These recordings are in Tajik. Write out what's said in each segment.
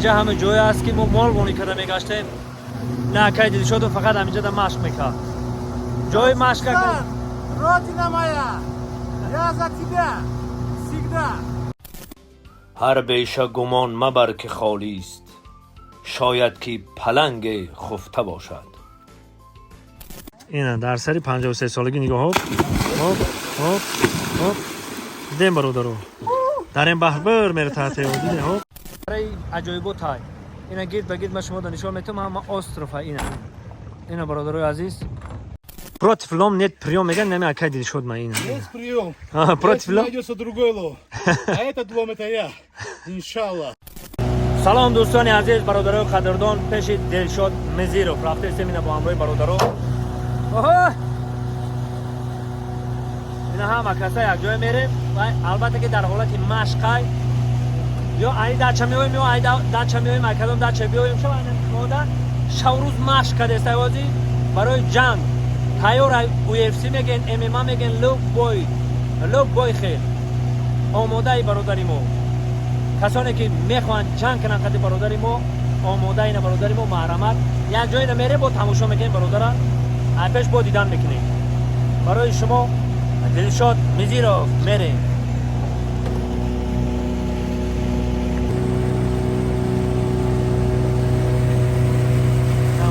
Инҷа ҳама ҷое аст, ки мо молвонӣ карда мегаштем. На, акай Дилшоду фақат ҳаминҷода машқ мекард. Ҷои машқ. Родина моя, я за тебя всегда. Ҳар беша гумон мабар, ки холист, шояд ки паланге хуфта бошад. Ина, дар сари 53 солагӣ нигоҳ. Ҳоп, ҳоп, ҳоп, ҳоп. Дидем, бародаро, дар ин баҳр бир мера таҳте, диде. Ҳоп, барои аҷоибот ҳай. Ина, гирд ба гирд ма шумо да нишон метавам, ҳама остров ҳай. Ина, ина, бародарои азиз, против лом нет приём меган, нами акай Дилшод ма, ина. Есть прием. Против лом найдется другой лом. А этот лом — это я. Иншаллах. Салом, дӯстони азиз, бародарои қадрдон. Пеши Дилшод Мизиров рафтаистем, ина, бо ҳамроҳи бародаро. Оҳо! Ина, ҳама каса якҷоя мерем ва албатта ки дар ҳолати машқай. Ё ай дача меоем, ё ай дача меоем, ай кадом дача биёем, шава мода шаврӯз машқ кардест, айвози барои ҷанг тайёр. UFC меген, ММА меген, любой, любой хел омодаи бародари мо. Касоне ки мехоҳанд ҷанг кунанд қади бародари мо, омода. Ина, бародари мо, маҳрамат, як ҷое намерем, бо тамошо мекунем бародара, айпеш бо дидан мекунем. Барои шумо Дилшод Мизиров, мерем.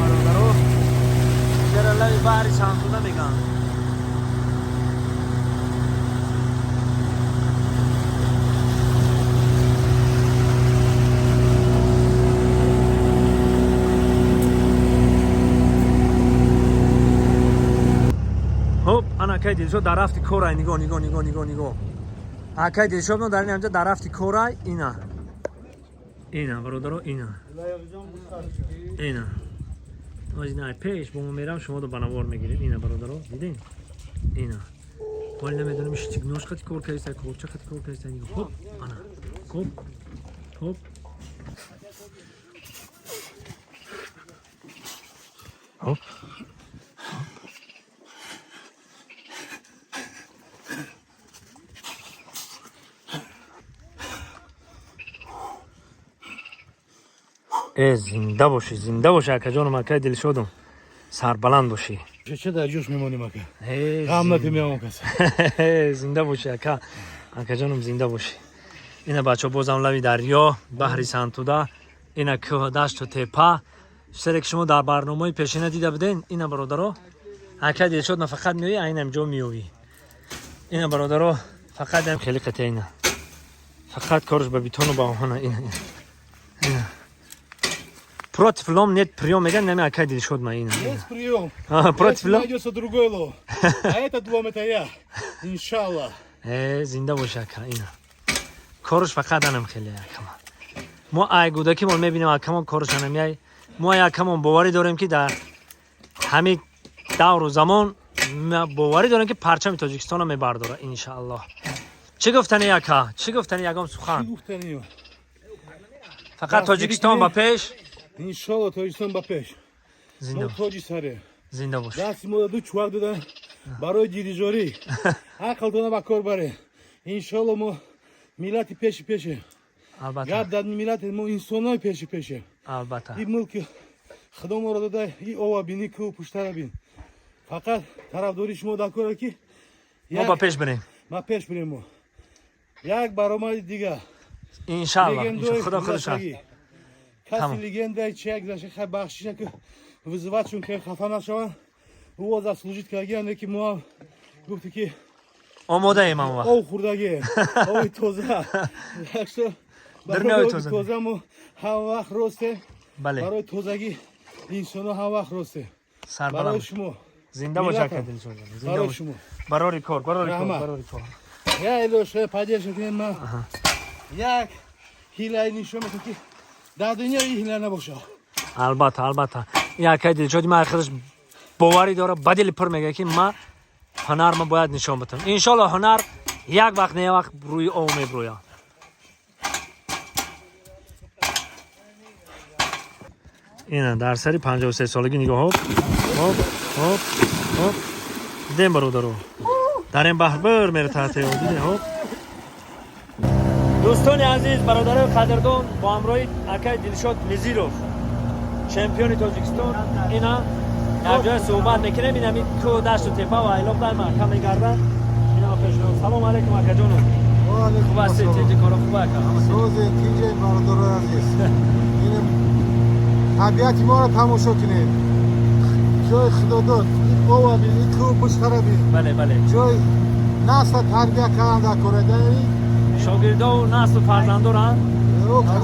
Бародаро, чера лави баҳри Сантуда мегӯянд. Хуб, ана, акай Дилшод дар рафти корай. Нигоҳ, нигоҳ, нигоҳ, нигоҳ, нигоҳ. Акай Дилшод мо дар ин ҳамҷа дар рафти корай. Ина, ина, бародаро, ина, ина. Ина пеш бо мо мерам, шумо до ба навор мегирем. Ина, бародаро, дидем, ина. Ҳоли намедонем, штигнош қати кор кардиста, корча қати кор кардиста. Нигоҳ, хоп, ана, хоп, хоп, хоп. Э, зинда бошӣ, зинда бошӣ, акаҷонам, акай Дилшодум, сарбаланд бошӣ. Че дар ҷӯш мемонем, ака? Э, Ғам натимеам кас. Зинда бошӣ, ака, акаҷонам, зинда бошӣ. Ина, бачаҳо, бозам лави дарё, баҳри Сантуда. Ина, кӯҳ, дашту тепа, чизе ки шумо дар барномаи пешина дида буден. Ина, бародаро, акай Дилшод, на фақат меоӣ, айнам ҷо меёвӣ. Ина, бародаро, фақат ам хеле қата. Ина, фақат корш ба бетону ба оҳана. Ина, ина, против лом нет приём меган, нами акай Дилшод ма, ина. Есть прием. Против лом найдется другой лом. А этот лом — это я. Иншаллах. Э, зинда боши, ака. Ина, корш фақат анам хеле акама. Мо ай гудакимон мебинем, акамон корш анам яй. Мо ай акамон боварӣ дорем, ки дар ҳамин давру замон боварӣ дорем, ки парчами Тоҷикистонро мебардора, иншааллоҳ. Чӣ гуфтани, ака, чӣ гуфтани, ягон сухан? Фақат Тоҷикистон ба пеш. Иншалло, Тоҷикистон ба пеш. Зинда. Мо тоҷи саре. Зинда бош. Дасти мо ду чувак додан барои дирижорӣ. Ақлтона ба кор баре. Иншалло, мо миллати пеши пеше. Албатта. Гап дар миллати мо, инсонои пеши пеше. Албатта. И мулки Худо моро дода, и ова бини, кӯ пуштара бин. Фақат тарафдори шумо дар кора, ки мо ба пеш бирем. Ба пеш бирем мо. Як баромади дига. Иншалло. Худо худша. Каси легендаи чи як заша хай бахшиша, ки вызывать чун ки хафа нашаванд. Ӯ заслужить кардагиам, ки мо ҳам гуфти, ки омодаем ам вақт. Ов хӯрдагием, ови тоза. Так что Дурниёи тоза. Тоза мо ҳама вақт ростем. Бале. Барои тозагӣ инсоно ҳама вақт ростем. Барои Сарбаланд. шумо. Зинда бош, ака Дилшод. Зинда Барои бош. шумо. Барори кор, барори кор, Раҳмат. барори кор. Я илоша поддержка кунем, ман як ҳилаи нишон метам, ки дар дунё ин ҳила набошад. Албатта, албатта. Ин акай Дилшоди ман худаш боварӣ дора, ба дили пур мегӯяд, ки ман ҳунар ма бояд нишон битам. Иншолло, ҳунар як вақт не як вақт рӯи ов мебурӯяд. Ина, дар сари 53 солагӣ нигоҳ. Ҳоп, ҳоп, ҳоп, ҳоп. Дидем, бародаро, дар ин баҳр бир мера таҳте, диде. Ҳоп. Дӯстони азиз, бародарои қадрдон, бо ҳамроҳи акай Дилшод Низиров, чемпиони Тоҷикистон, ина якҷоя суҳбат мекунем. Ин ҳамин кӯ, дашту тепа ва айлоб дар маҳкам мегардад. Ина пешно. Салом алейкум, акаҷону. Хуб ҳастед? Тинҷи, коро хуб, ака? Ҳама тинҷ? Сӯзи тинҷе, бародарои азиз. Ин табиати моро тамошо кунед. Ҷои худодод, ин ова бин, ин кӯҳ пуштара бин. Бале, бале. Ҷои насла тарбия кардан дар кора. Шогирдову наслу фарзандоранд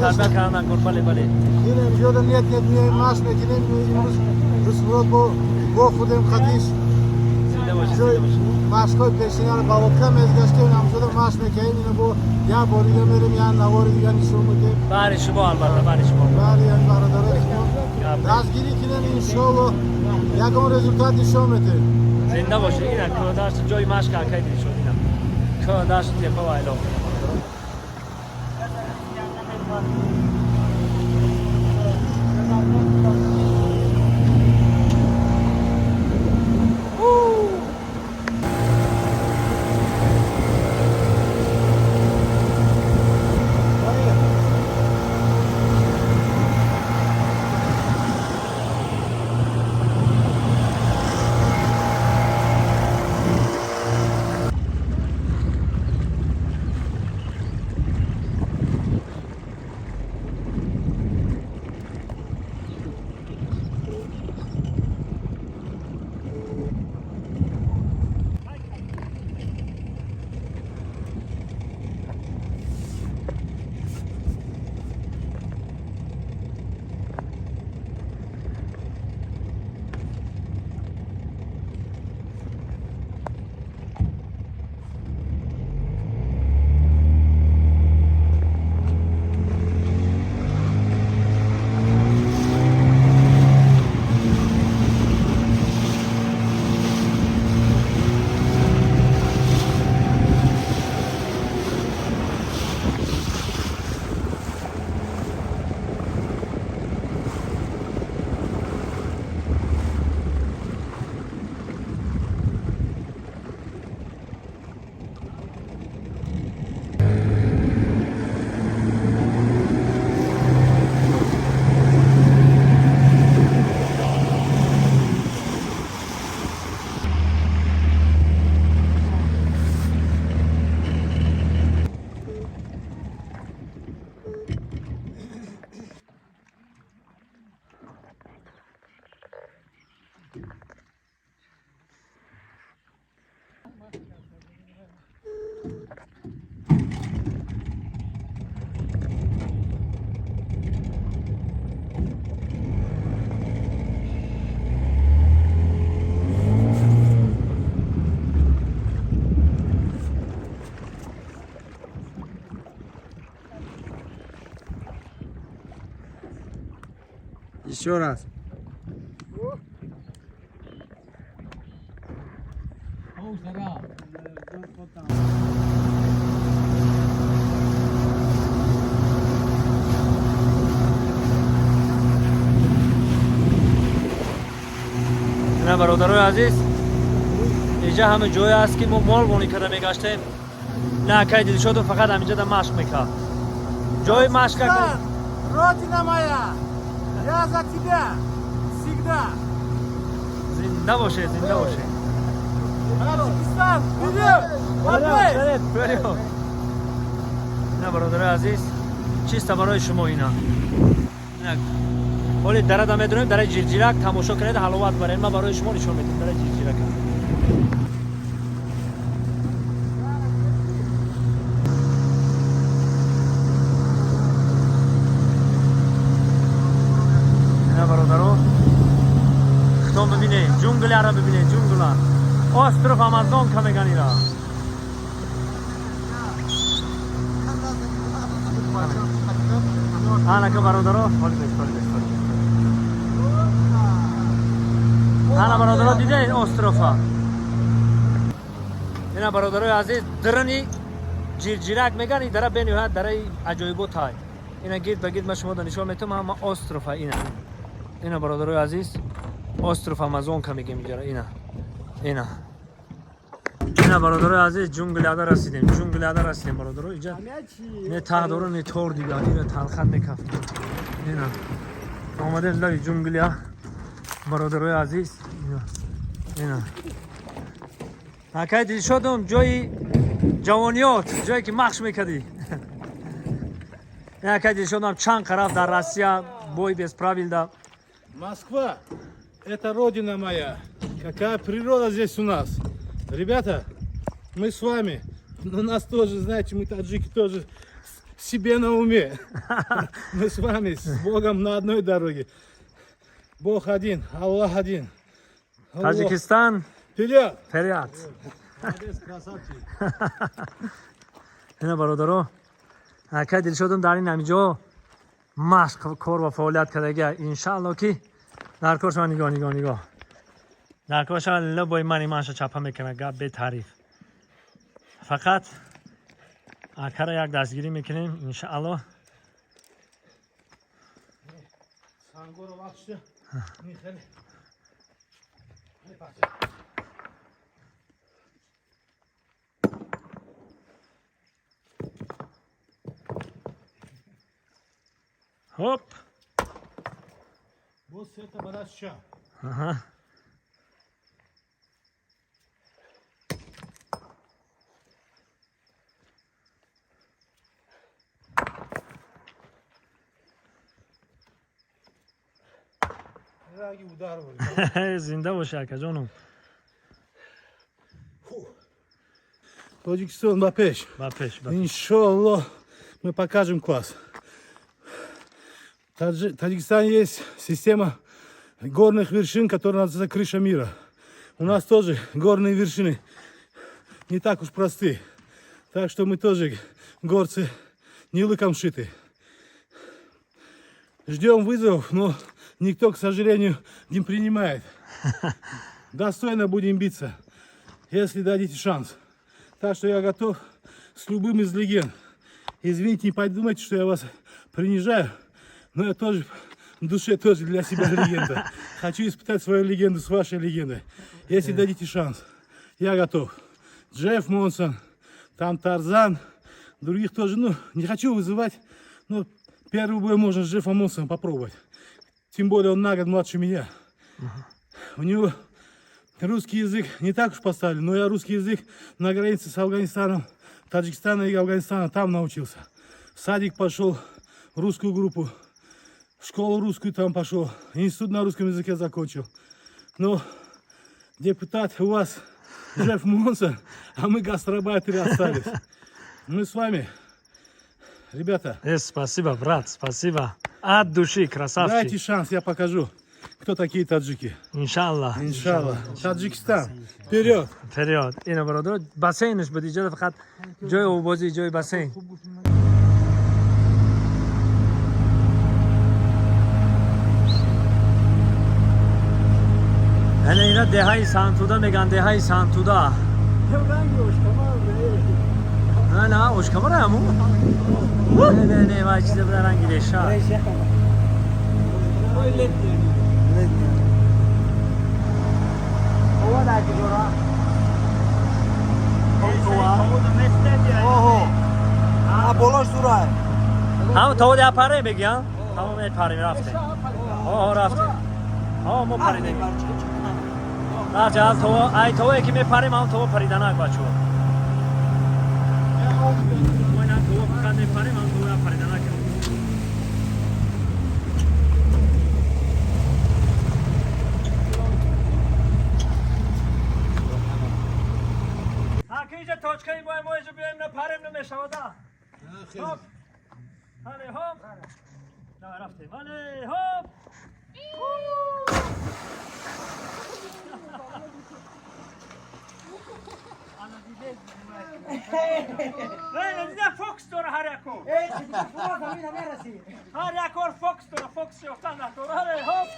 тарбия кардан кор. Бале, бале. Ин ҷода нет нет меоем, машқ мекунем. Имрӯз Русмурод бо худем хатиш. Зинда бошед. Ҷои Зинда бошед. Машқҳои пешинаро ба лодка мезгаштем, ҳамҷода машқ мекунем. Ина бо як бори дига мерем, як навори дига нишон медиҳем. Баҳри шумо, албатта, баҳри шумо. Баъди як бародарои шумо Гап нест. дастгирӣ кунем, иншоалло ягон результат нишон медиҳем. Зинда бошед. Ина кӯҳ, дашт, ҷои машқ акай Дилшод. Ина кӯҳ, дашт, тепа ва айлоб. Еще раз. Ина, бародарои азиз, инҷа ҳама ҷое аст, ки мо молбонӣ карда мегаштем. На, акай Дилшоду фақат ҳаминҷа да машқ мекард. Ҷои машқ ака. Родина моя, я за тебя всегда. Зинда бошед, зинда бошед. Таджикистан, вперед! Вперед, вперед! Ина, бародарои азиз, чиста барои шумо. Ина, ина, ҳоли дарада медонем, дараи Ҷирҷирак. Тамошо кунед, ҳаловат баред. Ман барои шумо нишон медиҳам дараи Ҷирҷирака. Ина, бародаро, хитон бибинед, ҷунглиаро бибинед, ҷунгла, остров Амазонка меган ира. Анака, бародаро, ҳоли бес, ҳоли бес, ҳоли бес. Ана, бародаро, дидед острова? Ина, бародарои азиз, дарани Ҷирҷирак меган. Ин дара бениҳоят дараи аҷоиботай. Ина гирд ба гирд ман шумо нишон метавам, ҳама острова. Ина, ина, бародарои азиз, остров Амазонка мегем инҷара. Ина, ина. Ина, бародарои азиз, ҷунглиада расидем, ҷунглиада расидем, бародаро. Иҷа не таҳ дору, не тор, дига ина талхат мекафт. Ина омадем лаби ҷунглия, бародарои азиз. Ина, ина, акай Дилшодум, ҷои ҷавониёт, ҷое ки махш мекардӣ. Ина, акай Дилшодам чанд қараф дар Россия бой без правил да. Москва – это родина моя. Какая природа здесь у нас. Ребята, мы с вами. Но нас тоже, знаете, мы таджики тоже себе на уме. Мы с вами, с Богом на одной дороге. Бог один, Аллах один. Аллах. Таҷикистон. Вперед! Вперёд! Молодец, красавчик. Ина, бародаро, акай Дилшодум дар ин ҳамиҷо машқ, кор ва фаъолият кардагия. Иншаалло, ки дар кор шава. Нигоҳ, нигоҳ, нигоҳ, дар кор шава. Лабои мани манша чапа мекунад, гап бетаъриф. Фақат акара як дастгирӣ мекунем, иншаалло. Сангора вақт Михаил. Хоп. Вот это барашча. Аҳа. Раги удар был. Зинда боши, акаҷонум. Тоҷикистон ба пеш. Ба пеш, ба пеш. Иншаллах, мы покажем класс. В Таджикистане есть система горных вершин, которая называется крыша мира. У нас тоже горные вершины не так уж просты. Так что мы тоже горцы не лыком шиты. Ждем вызовов, но никто, к сожалению, не принимает. Достойно будем биться, если дадите шанс. Так что я готов с любым из легенд. Извините, не подумайте, что я вас принижаю, но я тоже в душе тоже для себя легенда. Хочу испытать свою легенду с вашей легендой. Если дадите шанс, я готов. Джефф Монсон, там Тарзан, других тоже, ну, не хочу вызывать, но первый бой можно с Джеффом Монсоном попробовать. Тем более он на год младше меня. У него русский язык не так уж поставлен, но я русский язык на границе с Афганистаном, Таджикистаном и Афганистаном там научился. В садик пошел, в русскую группу, в школу русскую там пошел, институт на русском языке закончил. Но депутат у вас Джефф Монсон, а мы гастарбайтеры остались. Мы с вами, ребята. Спасибо, брат, спасибо. От души, красавчик. Дайте шанс, я покажу, кто такие таджики. Иншаллах. Иншаллах. Таджикистан, вперед! Вперед. Ина, бародар, бассейнш буд иҷода, фақат ҷои оббозӣ, ҷои бассейн. Ана ина деҳаи Сантуда меган, деҳаи Сантуда. Не, не, ошкамара ҳаму, не, не, не, вай чиза буда, ранги реша. Болош дурай. Ҳам то я паре мегиям, ҳамо мепарем, рафтем. Ҳо, рафтем. Ҳо, мо паридем. Рафтем, ҳам то ай то ки мепарем, ҳам то париданак, бачаҳо. Мо ина то фақат мепарем, ҳам то париданак. Ҳа, ки иҷа точкаи мо, мо иҷа биёем, напарем, намешавада. Хоп. Ҳале, хоп. Давай, рафтем. Ҳале, хоп. Ана диде. Не, диде, фокус дора ҳар яко. Ҳар якор фокус дора, фокус ёфтан надора. Ҳале, хоп.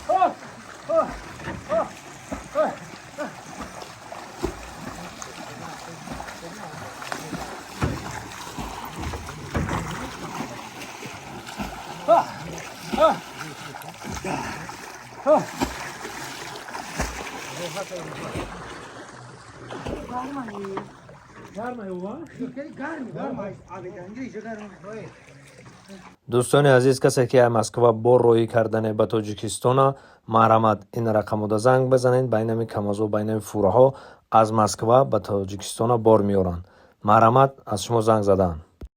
Хоп. Хоп. Хоп. Хоп. Дӯстони азиз, касе ки аз Москва бор роҳӣ кардане ба Тоҷикистона, марҳамат, ин рақамода занг бизанед. Ба инами камазо, ба инами фураҳо аз Москва ба Тоҷикистона бор меоранд. Марҳамат, аз шумо занг задаанд.